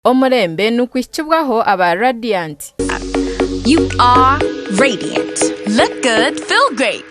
Omurembe nikuhikibwaho aba Radiant. You are radiant. Look good, feel great.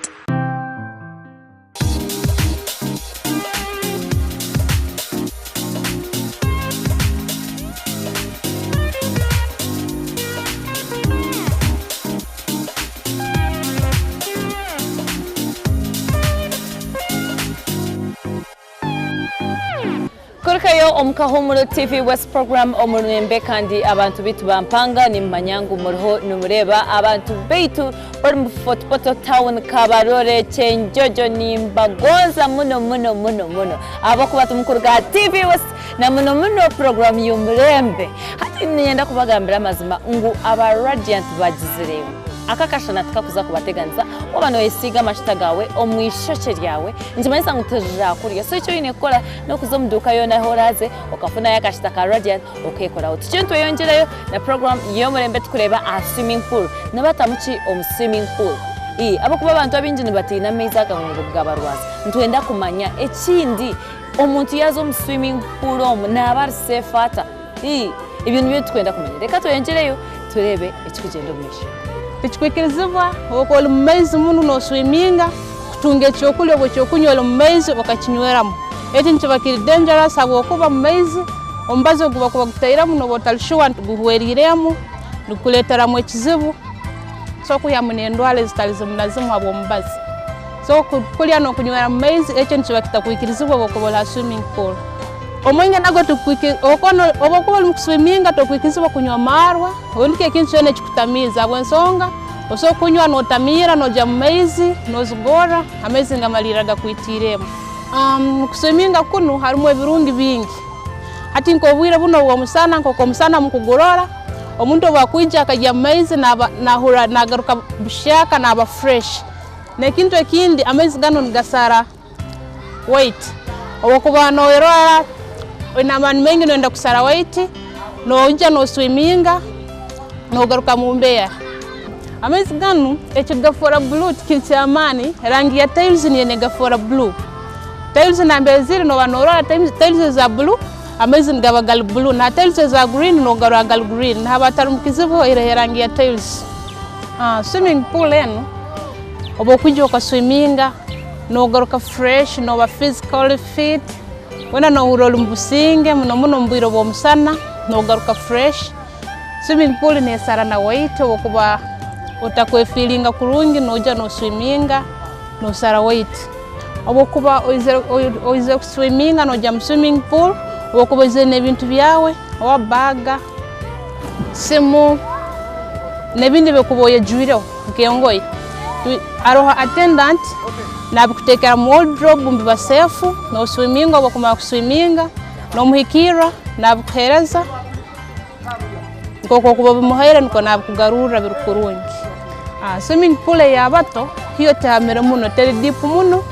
Kurikayo omu Kahumuro TV West Program omurembe kandi abantu baitu ba Mpanga nimumanya ngu muriho nimureeba abantu baitu bari mu Fort Portal Town Kabarole Kyenjojo nimbagonza muno muno muno muno ahabw'okuba timukuruga aha TV West na muno muno program y'omurembe. Hati niinyenda kubagambira amazima ngu aba Radiant bagizire ngu aka akashana tikakuza kubateganisa waaba nooyesiiga amajuta gaawe omu ishokye ryawe nikimanyisa ngu tirirakurya so eki oine kukora n'okuza omu duuka yoona ahu oraaze okafunayo akashita ka Radiant okeekoraho. Tukye nitweyongyerayo na puroguraamu y'omurembe turikureeba aha swimming pool. Nibatamu ki omu swimming pool? Ii, Ahabw'okuba abantu abaingi nibatiina amaizi aga ngu gabarwaza. Nitwenda kumanya ekindi omuntu yaaza omu swimming pool omu naaba ari safe ata? Ii, Ebyo nibyo turikwenda kumanya. Reka tweyongyereyo tureebe ekirikugyenda omu maisho. Tikikwikirizibwa obu ori omu maizi munu noswiminga kutunga ekyokurya oba ekyokunywa ori omu maizi okakinyweramu. Eki nikiba kiri dangerous habwokuba omu maizi omubazi ogu bakuba bagutairemu nooba otari sure nti guhweriiremu, nigukureeteramu ekizibu, so kwihamu n'endwara ezitari zimu na zimu habw'omubazi. So kurya n'okunywera mu maizi ekyo nikiba kitakwikirizibwa obu okuba ori ha swimming pool. Omwingi nagwo obu okuba ori kuswiminga tokwikirizibwa kunywa amaarwa rundi ki ekintu kyona ekikutamiiza habw'ensonga osobola kunywa n'otamiira n'ogya mu maizi n'ozigorra amaizi nigamalirra gakwitiiremu. Kuswiminga kunu harumu ebirungi bingi, hati nk'obwire bunu obw'omusana nk'oku omusana mukugurora, omuntu obu akwija akagya mu maizi naaba nahurra nagaruka buhyaka naaba fresh. N'ekintu ekindi amaizi ganu nigasara weight, obu okuba noyerora oine amaani maingi noyenda kusara weight, noija noswiminga nogaruka mumbeera. Amaizi ganu ekikugafoora blue tikiri kyamaani, rangi ya tiles niyo negafoora blue. Tiles nambere ziri noba norora tiles eza blue, amaizi nigaba gari blue, na tiles eza green nogarora gari green, nihaba hatarimu kizibu oihireho erangi ya tiles. Swimming pool enu obu okwija okaswiminga nogaruka fresh, noba physically fit, weena nohurra ori mubusinge muno muno omu bwire bw'omusana nogaruka fresh. Swimming pool nesara na weight obu okuba otakwefiiringa kurungi noija noswiminga nosara weight. Obu okuba oizire kuswiminga nogya mu swimming pool, obu okuba oizire n'ebintu byawe oba bag, simu n'ebindi ebi orikuba oyejwireho nk'engoye, haroho attendant nabikuteekera mu wardrobe nibiba safe, noswiminga obu okumara kuswiminga nomuhikirra nabikuheereza nk'oku orikuba obimuhaire nikwo nabikugarurra biri kurungi. Swimming pool ey'abato yo tehamire muno, teri deep muno,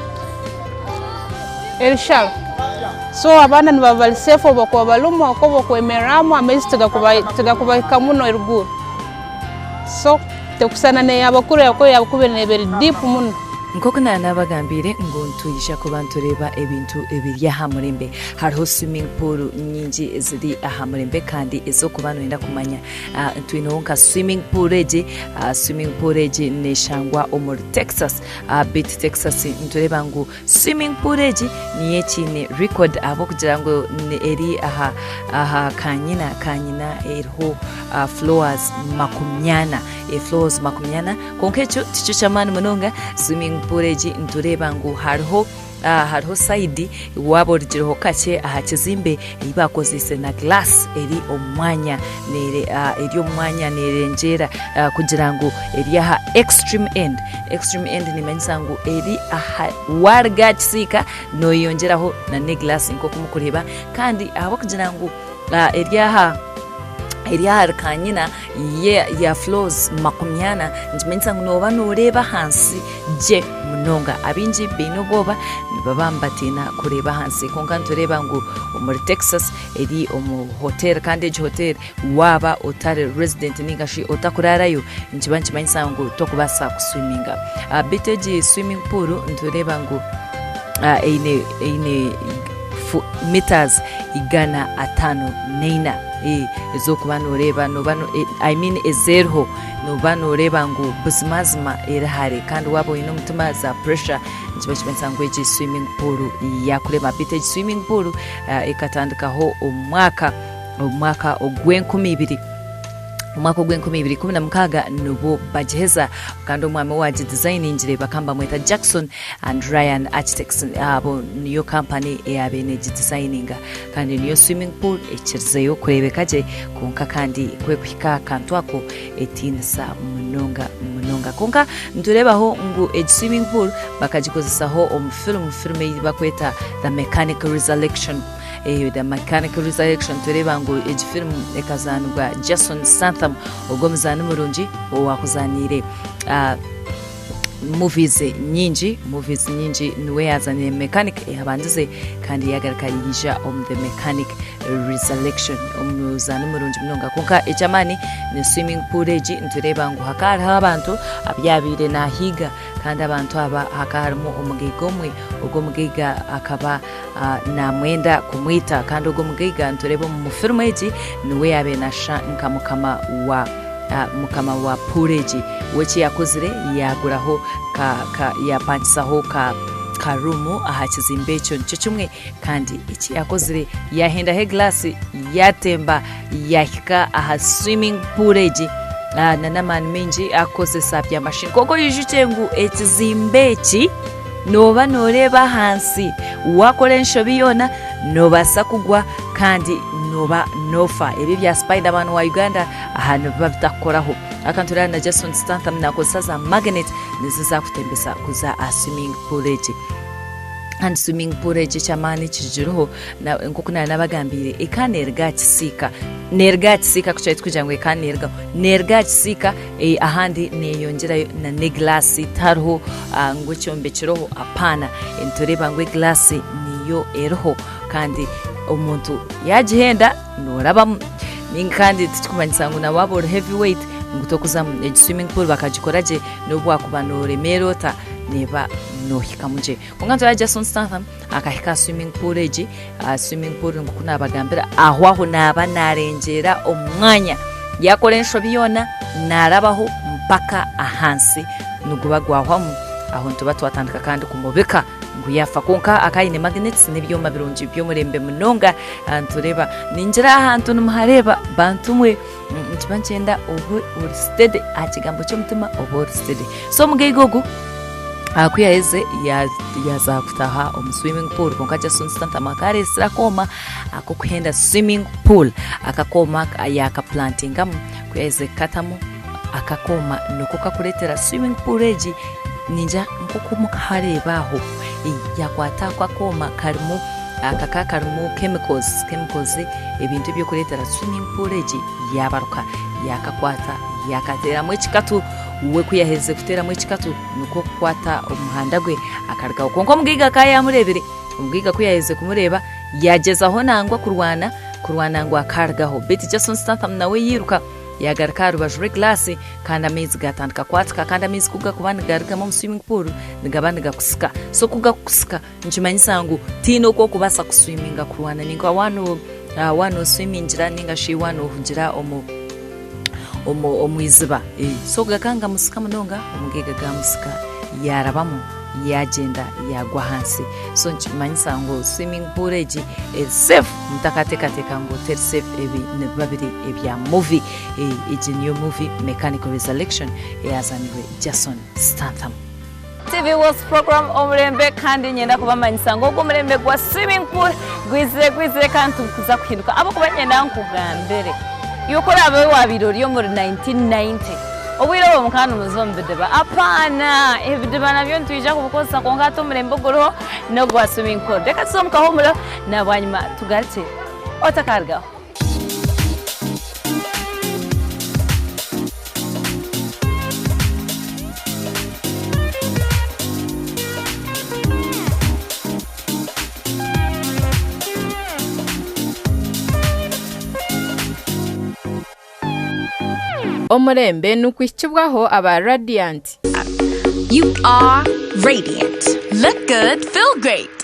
eri shallow so abaana nibaba bari safe obu bakuba barimu ahakuba obu bakwemerramu amaizi tigakubahika muno eriguru so tekusana n'eyabakuru ahakuba eyabakuru neeba eri deep muno. Nk'oku naanabagambiire ngu nitwija kuba nitureeba ebintu ebiri aha murembe. Hariho swimming pool nyingi eziri aha murembe kandi ez'okuba nooyenda kumanya. Twineho nka swimming pool egi, swimming pool egi neeshangwa omuri Texas. Beitu Texas nitureeba ngu swimming pool egi niyo ekiine record ahabw'okugira ngu eri aha aha kanyina, kanyina eriho floors makumyana, floors makumyana. Kwonka ekyo tikyo ky'amaani munonga, swimming pool egi nitureeba ngu hariho hariho sayidi waaba orugireho kakye aha kizimbe ei baakozeise na glass eri omu mwanya eri omu mwanya neerengyeera kugira ngu eri aha extreme end. Extreme end neemanyisa ngu eri aha waaruga aha kisiika nooyeyongyeraho n'egiraasi nk'oku murikureeba kandi ahabw'okugira ngu eri aha eri ahari kanyina ya floors makumyana nikimanyisa ngu nooba nooreeba ahansi gye munonga. Abaingi baine obwoba nibaba nibatiina kureeba ahansi kwonka nitureeba ngu omuri Texas eri omu hoteeri kandi egi hoteeri waaba otari resident ninga shi otakuraarayo nikiba nikimanyisa ngu tokubaasa kuswiminga. Beitu egi swimming pool nitureeba ngu eine eine. Meters 504 ez'okuba nooreeba nooba I mean ezeriho nooba nooreeba ngu buzimazima eri hare kandi waaba oine omutima za pressure nikiba nikimanyisa ngu egi swimming pool yaakurema. Beitu egi swimming pool ekatandikaho omu mwaka omu mwaka ogw'enkumi ibiri. Omwaka ogw'enkumi ibiri ikumi na mukaaga nibwo bagiheza kandi omwami owagidizayiningire bakaba nibamweta Jackson and Ryan Architects abo niyo kampani eyaabaire negidizayininga kandi niyo swimming pool ekirizeyo kureebeka gye kwonka kandi ku erikuhika aha kantu ako etiinisa munonga munonga. Kwonka nitureebaho ngu egi swimming pool bakagikozesaho omu firimu, firimu ei barikweta The Mechanic Resurrection. The Mechanical Resurrection nitureeba ngu egi firimu ekazaanibwa Jason Statham ogwo omuzaani murungi owaakuzaaniire movies nyingi, movies nyingi niwe yaazanire Mechanic eyabandize kandi yaagaruka yaija omu The Mechanic Resurrection omuzaani murungi munonga kwonka eky'amaani ni swimming pool egi nitureeba ngu hakaba hariho abantu abu yaabaire naahiiga kandi abantu aba hakaba harimu omugaiga omwe, ogwo omugaiga akaba Naamwenda kumwita. Kandi ogwo mugaiga nitureeba omu firimu egi niwe yaabaire naashusha nka mukama wa mukama wa puuru egi. We eki yaakozire yaaguraho ka ka yaapangisaho ka ka ruumu aha kizimbe ekyo nikyo kimwe. Kandi eki yaakozire yaahendaho egilaasi yaatemba yaahika aha swimming pool egi n'amaani maingi arikukozesa bya mashini. Kwonka oijukye ngu ekizimbe eki. Nooba nooreeba ahansi. Waakora enshobi yoona, noobaasa kugwa kandi nooba noofa. Ebi ebya Spiderman wa Uganda aha nibiba bitakukoraho. Akantu reero na Jason Stantham naakozesa za magnet nizo zaakutembesa kuza aha swimming pool egi. Kandi swimming pool egi eky'amaani ekigiriho nk'oku naaba naabagambiire ekaba neeruga aha kisiika. Neeruga aha kisiika ku kyaitu kugira ngu ekaba neerugaho. Neeruga aha kisiika. Ahandi neyongyerayo na n'egilaasi tihariho ngu ekyombekireho apaana nitureeba ngu egilaasi niyo eriho kandi omuntu yagihenda norabamu kandi tikirikumanyisa ngu na waaba ori heavy weight ngu tokuzamu egi swimming pool bakagikora gye n'obu wakuba noremeera ota neeba nohikamu gye kwonka nitureeba Jason Statham akahika aha swimming pool egi Aha swimming pool nk'oku naabagambira aho aho naaba naarengyera omu mwanya yaakora enshobi yoona naarabaho mpaka ahansi niguba gwahwamu aho nituba twatandika kandi kumubika ngu yaafa kwonka akaba aine magnets n'ebyoma birungi by'omurembe munonga nitureeba ningira ahantu nimuhareeba bantu mwe nikiba nikyenda obe ori steady aha kigambo ky'omutima obe ori steady so omugaiga ogu ku yaheze yaaza kutaaha omu swimming pool kwonka Jason Statham akaba areetsire akooma ak'okuhenda swimming pool aka akooma yaakapulantingamu ku yaaherize kukatamu aka akooma niko kakureetera swimming pool egi ningira nk'oku murikuhareeba aho yaakwata ako akooma karimu aka ka karimu chemicals, chemicals ebintu eby'okureetera swimming pool egi yaabaruka yaakakwata yaakateeramu ekikatu we ku yaaherize kuteeramu ekikatu nikwo kukwata omuhanda gwe akarugaho. Kwonka omugaiga akaba yaamureebire, omugaiga ku yaaherize kumureeba yaagyezaho nangwa kurwana, kurwana ngu akaarugaho. Beitu Jason Statham nawe yairuka yaagaruka aha rubaju rw'egilaasi kandi amaizi gaatandika kwatika kandi amaizi ku garikuba nigarugamu omu swimming pool nigaba nigakusika. So ku garikukusika nikimanyisa ngu tihaine oku orikubaasa kuswiminga kurwana ninka waaba nooswimingira ninga shi waaba noohugira omu omu iziba. So gakaba nigamusika munonga, omugaiga gaamusika yaarabamu yaagyenda yaagwa ahansi. So nikimanyisa ngu swimming pool egi eri safe, mutakateekateeka ngu teri safe ebi nibiba biri ebya movie. Egi niyo movie Mechanical Resurrection eyazaanirwe Jason Statham. TV Wels Program Omurembe kandi nyenda kubamanyisa ngu ogu omurembe gwa swimming pool gwizire gwizire kandi tigukuza kuhinduka ahabw'okuba nyenda nkugambire iwe ku oraabe waabaire ori omuri 1990 obwire obwo mukaba nimuza omu bidiba apaana ebidiba nabyo nitwija kubikozesa kwonka hati omurembe oguriho n'ogwa swimming pool reka tuze omu kahuumuro na bwanyima tugarukye otakarugaho. Omurembe niguhikibwaho aba Radiant. You are radiant. Look good, feel great.